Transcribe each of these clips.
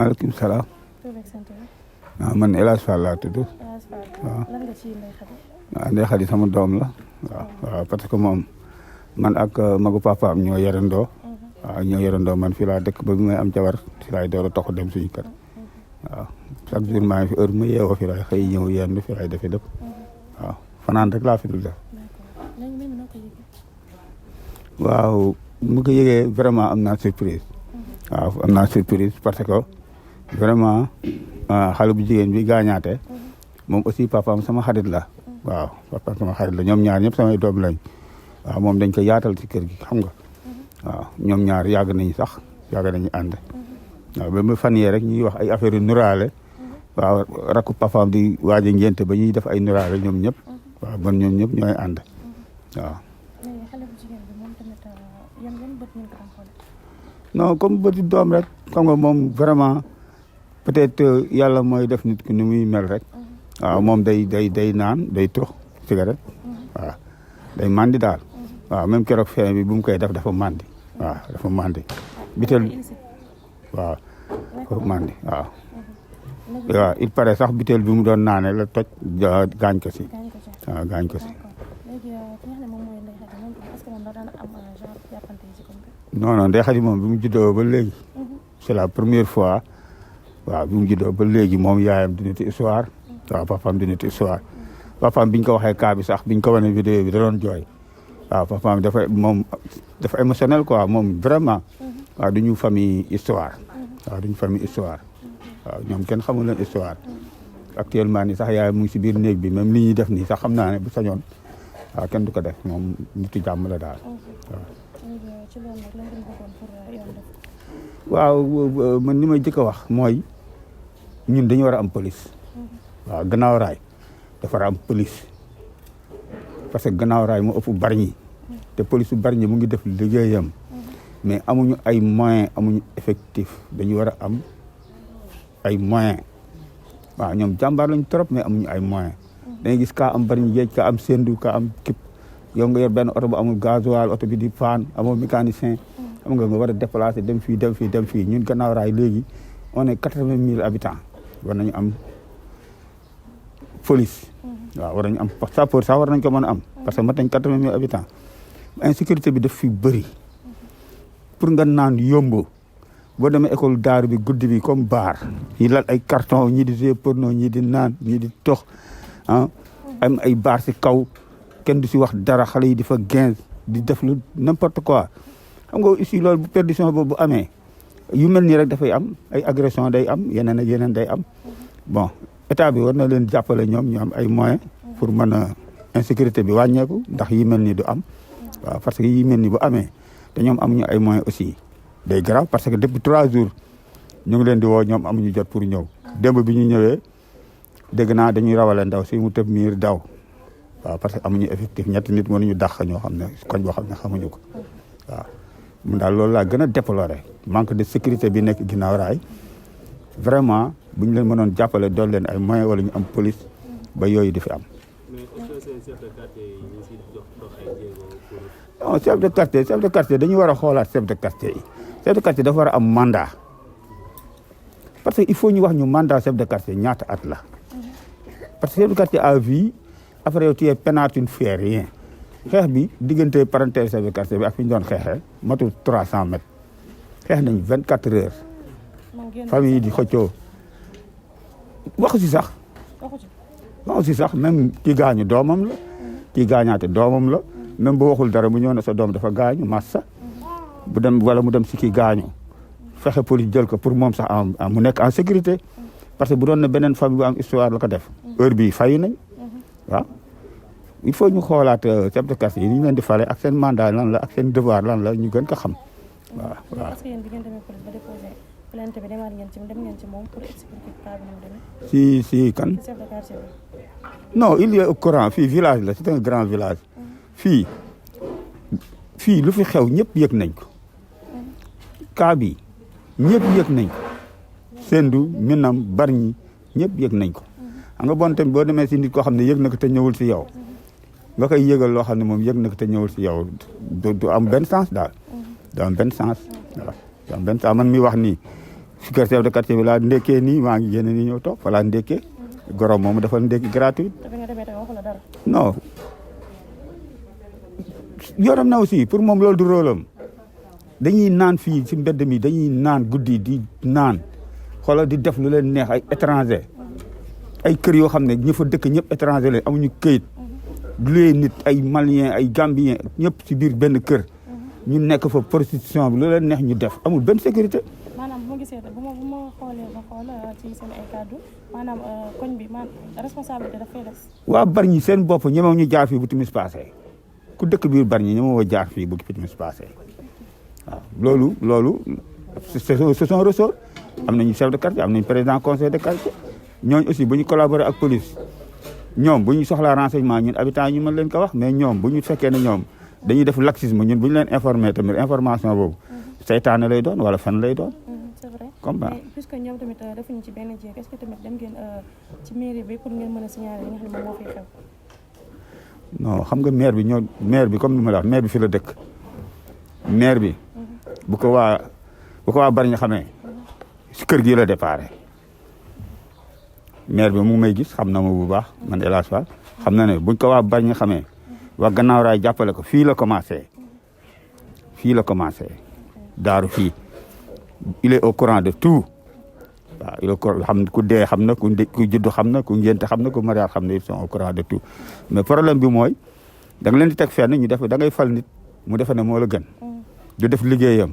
maaleykum salaam. waaw man El Hadj Fall laa tudd. waaw. lan nga ci Ndeye Khady. waaw Ndeye Khady sama doom la. waaw parce que moom man ak magu papaam ñoo yarandoo. waaw ñoo yarandoo man fii laa dëkk ba bi may am jabar fii laay door a tox dem suñu kër. waaw chaque jour maa ngi fi heure mu yeewoo fii laay xëy ñëw yenn fii laay defee lépp. waaw fanaan rek laa fi dul def. waaw mu ko yëgee vraiment am naa surprise. waaw am naa surprise parce que vraiment xale bu jigéen bi gaañaate moom aussi papaam sama xarit la. waaw papaam sama xarit la ñoom ñaar ñëpp samay doom lañ. waaw moom dañ ko yaatal ci kër gi xam nga. waaw ñoom ñaar yàgg nañu sax yàgg nañu ànd. waaw ba mu fan yee rek ñuy wax ay affaire yu nuraale. waaw rakku papaam di waaj a ngénte ba ñuy def ay nuraale ñoom ñëpp. waaw bon ñoom ñëpp ñooy ànd waaw. non comme bëti doom rek xam nga moom vraiment peut-être yàlla mooy def nit ki ni muy mel rek. waaw moom day naan day tux cigarette. waaw day mandi daal. waaw même keroog fin bi bu mu koy def dafa mandi. waaw dafa mandi. bitel waaw dafa mandi waaw. waaw il paraît sax bitel bi mu doon naane la toj gaañ ko si. waaw gaañ ko si. non non Ndeye Khady moom bi mu juddoo ba léegi. c'est la première fois. waaw bi mu juddoo ba léegi moom yaayam di niti histoire. waaw papaam di niti histoire. papaam biñ ko waxee cas bi sax biñ ko wane vidéo bi da doon jooy. waaw papaam dafa émotionnel quoi moom vraiment. waaw du ñu famille histoire. waaw du ñu famille histoire. waaw ñoom kenn xamul leen histoire. actuellement nii sax yaayam mu ngi si biir néeg bi même li ñuy def nii sax xam naa ne bu sañoon. waaw kenn du ko def moom nitu jàmm la daal waaw. waaw man li may jëkk a wax mooy ñun dañu war a am police. waaw gannaaw raay dafa war a am police parce que gannaaw raay moo ëpp Bargny te police bu Bargny mu ngi def liggéeyam mais amuñu ay moyens amuñu effectif dañu war a am ay moyens waaw ñoom jàmbaar lañu trop mais amuñu ay moyens. dangay gis kaa am Bargny géej ka am sendu ka am kip yow nga yor benn oto bu amul gasoil oto bi di paan amoo mécanicien xam nga war a déplacer dem fii ñun gannaaw raay léegi on est 80 000 habitants war nañu am police. waaw war nañu am sapeur sax war nañ ko mën a am parce que mat nañ 80 000 habitants insécurité bi daf fi bëri pour nga naan yomb boo demee école daaru bi guddi bi comme bar ñi lal ay carton ñii di jouer porno ñii di naan ñii di tox am ay bar si kaw kenn du si wax dara xale yi di fa 15 di def lu n'importe quoi xam nga ici loolu bu perdition boobu bu amee yu mel nii rek dafay am ay agression day am yeneen ak yeneen day am bon état bi war na leen jàppale ñoom ñu am ay moyens pour mën a insécurité bi wàññeeku ndax yi mel nii du am waaw parce que yi mel nii bu amee te ñoom amuñu ay moyens aussi day grave parce que depuis 3 jours ñu ngi leen di woo ñoom amuñu jot pour ñëw démb bi ñu ñëwee dégg naa dañuy rawale ndaw si mu tëb miir daw waaw parce que amuñu effectif ñetti nit mënuñu dàq ñoo xam ne koñ boo xam ne xamuñu ko waaw mun daal loolu laa gën a déplorer manque de sécurité bi nekk ginnaaw raay vraiment bu ñu leen mënoon jàppale doon leen ay moyens wala ñu am police ba yooyu di fi am. non chef de quartier dañu war a xoolaat chef de quartier yi chef de quartier dafa war a am mandat parce que il faut ñu wax ñu mandat chef de quartier ñaata at la parce que chef de quartier à vie après yow tu es peinard tu ne fais rien xeex bi diggante parenthèse chef de quartier bi ak fi ñu doon xeexee matul 300 mètres xeex nañ 24 heures famille yi di xëccoo waxu si sax même ki gaañu doomam la ki gaañaate doomam la même bu waxul dara mu ñëw na sa doom dafa gaañu massa bu dem wala mu dem si ki gaañu fexe police jël ko pour moom sax mu nekk en sécurité parce que bu doon ne beneen famille bu am histoire la ko def heure bi fayu nañ waaw il faut ñu xoolaat chef de quartier yi ni ñu leen di fale ak seen mandat lan la ak seen devoir lan la ñu gën ko xam waaw waaw. est-ce que yéen bi ngeen demee police ba déposé plainte bi demaat ngeen ci moom pour expliquer cas bi nu mu demee. si kan. chef de quartier bi. non il est au courant fii village la c'est un grand village. fii lu fi xew ñëpp yëg nañ ko. cas bi ñëpp yëg nañ ko. Sendou Minam Bargny ñëpp yëg nañ ko. xam nga bon tamit boo demee si nit koo xam ne yëg na ko te ñëwul si yow. nga koy yëgal loo xam ne moom yëg na ko te ñëwul si yow du am benn sens daal. du am benn sens waaw du am benn sens man mi wax nii si kër chef de quartier bi laa ndekkee nii maa ngi génn nii ñëw toog fa laa ndekkee gorom moomu defal ndekki gratuit. te bi nga demee tamit waxu la dara. non yoram na aussi pour moom loolu du rôle am dañuy naan fii si mbedd mi dañuy naan guddi di naan xoolal di def lu leen neex ay étranger ay kër yoo xam ne ñi fa dëkk ñëpp étranger leen amuñu këyit luy nit ay malien ay gambien ñëpp si biir benn kër ñu nekk fa prostitution bi lu leen neex ñu def amul benn sécurité. maanaam bu ma gisee bu ma xoolee ba xool ci seen ay kàddu maanaam koñ bi responsabilité dafay des. waa Bargny seen bopp ñemew ñu jaar fii bu timis passé ku dëkk biir Bargny ñemew jaar fii bu timis passé waaw loolu c'est son ressort am nañu chef de quartier am nañu président conseil de quartier ñooñu aussi bu ñu collaborer ak police ñoom bu ñu soxlaa renseignement ñun habitants yi ñu mën leen ko wax mais ñoom bu ñu fekkee ne ñoom dañuy def laxisme ñun bu ñu leen informer tamit information boobu seytaane lay doon wala fen lay doon. c'est vrai comme ça mais puisque ñoom tamit defuñu ci benn jéeg est-ce que tamit dem ngeen ci mairie bi pour ngeen mën a signaler li nga xam ne moom moo fiy xew. non xam nga maire bi comme ni ma la wax maire bi fi la dëkk maire bi bu ko waa Bargny xamee si kër gii la déparé maire bi mu may gis xam na ma bu baax man El Hadj Fall xam na ne buñ ko waa Bargny xamee waa Gannaaw Raay jàppale ko fii la commencé daaru fii il est au courant de tout waaw il est au courant xam ku dee xam na ku juddu xam na ku ngénte xam na ku mariage xam na ils sont au courant de tout mais problème bi mooy da nga leen di teg fenn ñu def da ngay fal nit mu defe ne moo la gën du def liggéeyam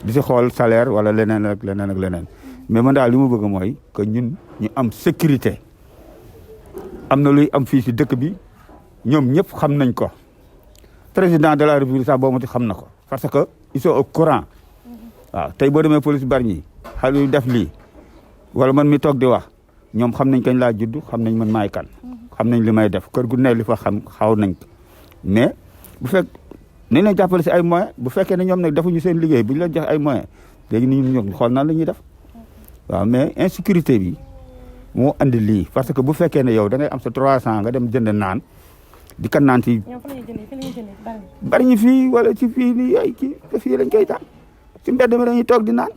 di si xool salaire wala leneen ak leneen mais man daal li mu bëgg mooy que ñun ñu am sécurité am na luy am fii si dëkk bi ñoom ñëpp xam nañ ko président de la république sax boo mati xam na ko parce que ils sont au courant waaw tey boo demee police Bargny xale yu def lii wala man mi toog di wax ñoom xam nañ kañ laa judd xam nañ man maay kan xam nañ li may def kër gu ne li fa xam xaw nañ ko mais bu fekk nañ leen jàppale si ay moyens bu fekkee ne ñoom nag defuñu seen liggéey bu ñu leen jox ay moyens léegi ni ñu xool nan la ñuy def waaw mais insécurité bi moo andi lii parce que bu fekkee ne yow da ngay am sa 300 nga dem jënd naan di kan naan ci ñoom fa la ñuy jëndee Bargny fii wala ci fii nii ay kii fii lañ koy taal ci mbedd mi dañuy toog di naan.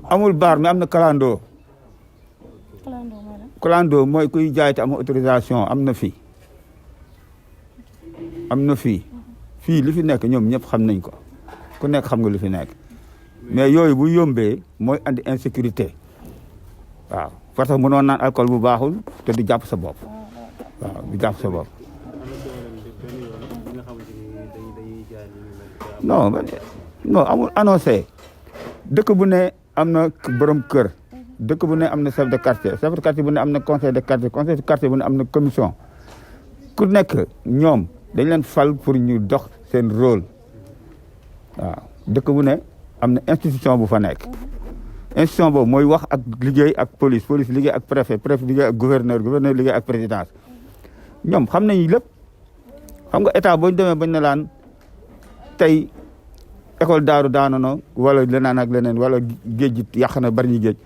amul baar mais am na kalandoo. kalandoo mooy kuy jaay te am autorisation am na fii fii li fi nekk ñoom ñëpp xam nañ ko ku nekk xam nga li fi nekk mais yooyu bu yombee mooy andi insécurité waaw parce que mënoon naan alcool bu baaxul te du jàpp sa bopp waaw du jàpp sa bopp. non amul annoncé dëkk bu ne am na borom kër dëkk bu ne am na chef de quartier bu ne am na conseil de quartier bu ne am na commission ku nekk ñoom dañ leen fal pour ñu dox seen rôle waaw dëkk bu ne am na institution bu fa nekk institution boobu mooy wax ak liggéey ak police liggéey ak préfet liggéey ak gouverneur liggéey ak présidence ñoom xam nañu lépp xam nga état boo ñu demee bañ na laan tey école daaru daanono wala leneen ak leneen wala géej gi yàq na Bargny géej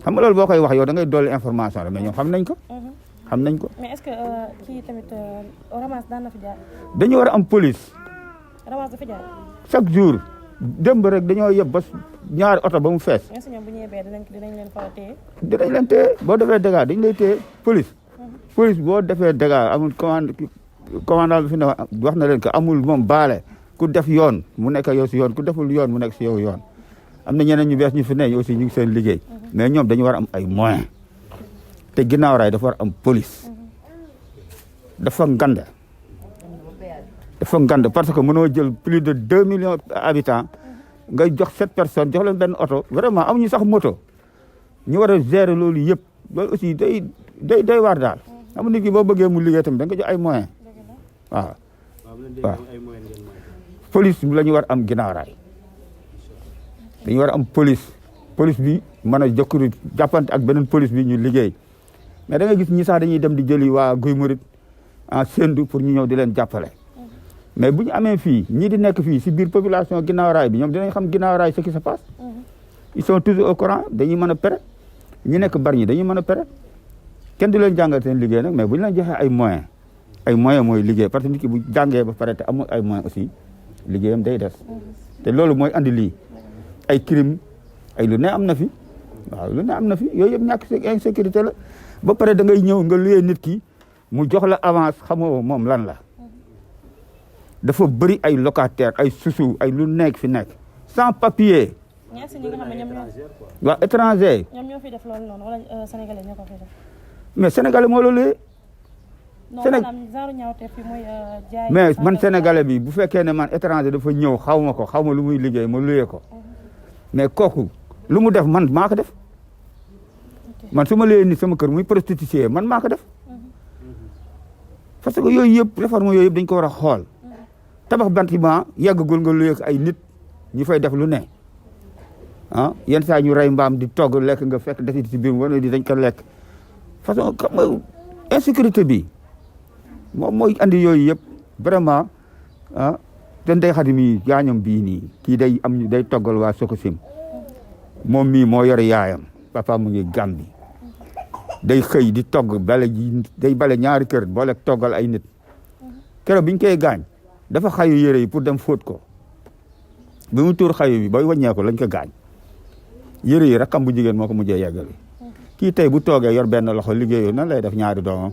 xam nga loolu boo koy wax yow da ngay dolli information la mais ñoom xam nañ ko. mais est-ce que kii tamit Ramas daan na fi jaar. dañu war a am police. Ramas dafa jaar. chaque jour démb rek dañoo yeb ba ñaari oto ba mu fees. est-ce que ñoom bu ñu yebee dinañ leen fa téye. dinañ leen téye boo defee dégâts dañ lay téye police. police boo defee dégâts amul commandant bi fi ne wax na leen que amul moom baale. ku def yoon mu nekk yow si yoon ku deful yoon mu nekk si yow yoon am na ñeneen ñu bees ñu fi ne aussi ñu ngi seen liggéey mais ñoom dañu war a am ay moyens te Guinaw Rail dafa war a am police dafa ngand parce que mënoo jël plus de 2 millions habitants ngay jox 7 personnes jox leen benn oto vraiment amuñu sax moto ñu war a gérer loolu yëpp loolu aussi day war daal xam nit ki boo bëggee mu liggéey tamit da nga jox ay moyens waaw. police la ñu war am Guinaw Rail dañu war a am police bi mën a jokkoo jàppante ak beneen police bi ñu liggéey mais da ngay gis ñi sax dañuy dem di jëli waa Guy Marius en Sendou pour ñu ñëw di leen jàppale mais bu ñu amee fii ñii di nekk fii si biir population Guinaw Rail bi ñoom dinañ xam Guinaw Rail ce qui se passe ils sont toujours au courant dañuy mën a pere ñi nekk Bargny dañuy mën a pere kenn du leen jàngal seen liggéey nag mais bu ñu leen joxee ay moyens mooy liggéey parce que nit ki bu jàngee ba pare te amul ay moyens aussi liggéeyam day des te loolu mooy andi lii ay crime ay lu ne am na fi waaw lu ne am na fi yooyu yëpp ñàkk insécurité la ba pare da ngay ñëw nga luyee nit ki mu jox la avance xamoo moom lan la dafa bëri ay locataire ay susu ay lu nekk fi nekk sans papier. ñaar si ñi nga xam ne waa étranger. ñoom ñoo fi def loolu noonu wala sénégalais ñoo ko fi def. mais sénégalais moo loolu mais man sénégalais bi bu fekkee ne man étranger dafa ñëw xaw ma ko xaw ma lu muy liggéey ma luyee ko mais kooku lu mu def man maa ko def man su ma luyee nit sama kër muy prostituée man maa ko def parce que yooyu yëpp réforme yooyu yëpp dañ ko war a xool tabax bâtiment yàggagul nga luyee ko ay nit ñu fay def lu ne ah yenn saa ñu rey mbaam di togg lekk nga fekk desit si biir wala di dañ ko lekk façon xam nga insécurité bi moom mooy andi yooyu yëpp vraiment ah te Ndeye Khady mii gaañam bii nii kii day am day toggal waa Sococim moom mii moo yor yaayam papa mu ngi Gambie day xëy di togg bale ji day bale ñaari kër boole toggal ay nit keroog biñ koy gaañ dafa xayu yére yi pour dem fóot ko bi mu tuur xayu bi bay wàññeeku lañ ko gaañ yére yi rakkam bu jigéen moo ko mujjee yeggali kii tey bu toogee yor benn loxo liggéeyoo nan lay def ñaari doomam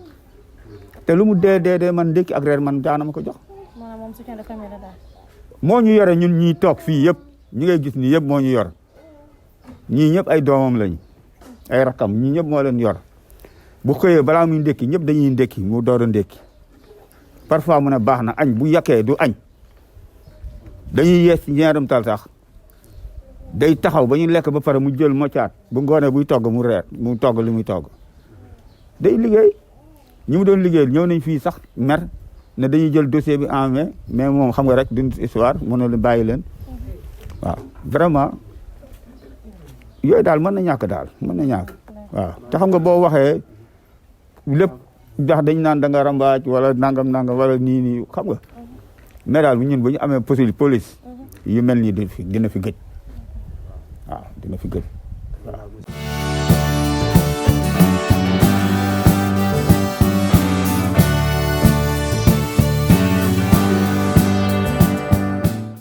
te lu mu dee man ndékki ak reer man daana ma ko jox. maanaam moom soutien de famille la daal. moo ñu yore ñun ñii toog fii yëpp ñi ngay gis nii yëpp moo ñu yor ñii ñëpp ay doomam lañ ay rakkam ñii ñëpp moo leen yor bu xëyee balaa muy ndékki ñëpp dañuy ndékki mu door a ndékki parfois mu ne baax na añ bu yàkkee du añ dañuy yees ci ñeeram tal sax day taxaw ba ñu lekk ba pare mu jël moccaat bu ngoonee buy togg mu reer mu togg li muy togg day liggéey ñi mu doon liggéey ñëw nañ fii sax mer ne dañuy jël dossier bi en main mais moom xam nga rek d'une histoire mën na leen bàyyi leen waaw vraiment yooyu daal mën na ñàkk daal mën na ñàkk waaw te xam nga boo waxee lépp ndax dañ naan da nga rambaaj wala nangam wala nii xam nga mais daal ñun bu ñu amee possible police yu mel nii dina fi gëj waaw dina fi gëj waaw